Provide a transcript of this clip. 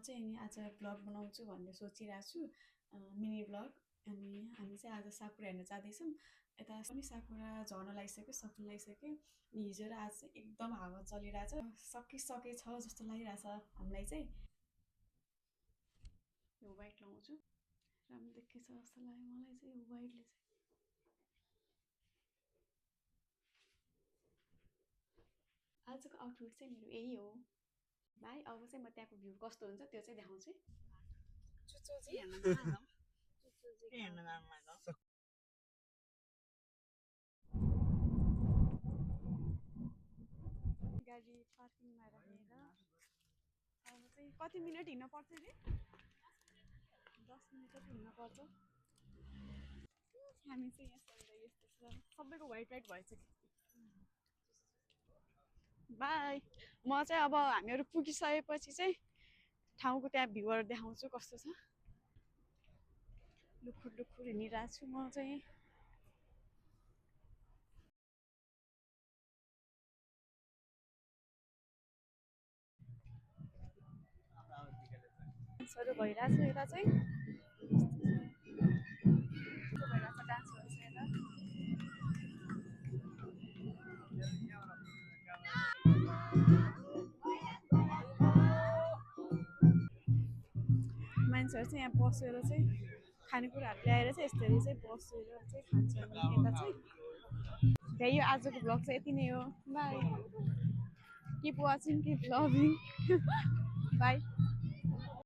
चाहिँ नि आज भ्लग बनाउँछु भन्ने सोचिरहेको छु, मिनी भ्लग। अनि हामी चाहिँ आज साकुरा हेर्न जाँदैछौँ। यता पनि साकुरा झर्न लागिसक्यो, सक्नु लागिसक्यो। हिजो र आज चाहिँ एकदम हावा चलिरहेछ, सकिसकेछ जस्तो लागिरहेछ हामीलाई चाहिँ। यो वाइट लगाउँछु, राम्रो देखिन्छ जस्तो लाग्यो मलाई चाहिँ यो वाइटले चाहिँ। आजको आउटफिट चाहिँ मेरो यही हो भाइ। अब चाहिँ म त्यहाँको भ्यू कस्तो हुन्छ त्यो चाहिँ देखाउँछु। गाडी पार्किङमा राखेर अब चाहिँ कति मिनट हिँड्न पर्छ अरे? 10 मिनट जति हिँड्न पर्छ। हामी चाहिँ यस्तो छ, सबैको वाइट वाइट भइसक्यो। बाई। म चाहिँ अब हामीहरू पुगिसकेपछि चाहिँ ठाउँको त्यहाँ भ्यूहरू देखाउँछु कस्तो छ। लुखुर लुखुर हिँडिरहेको छु म चाहिँ। डान्सहरू भइरहेछ यता चाहिँ, भइरहेछ डान्सहरू चाहिँ यता। मान्छेहरू चाहिँ यहाँ बसेर चाहिँ खानेकुराहरू ल्याएर चाहिँ यसरी चाहिँ बसेर चाहिँ खान्छ यता चाहिँ। त्यही यो आजको भ्लग चाहिँ यति नै हो। By, keep watching, keep loving, by.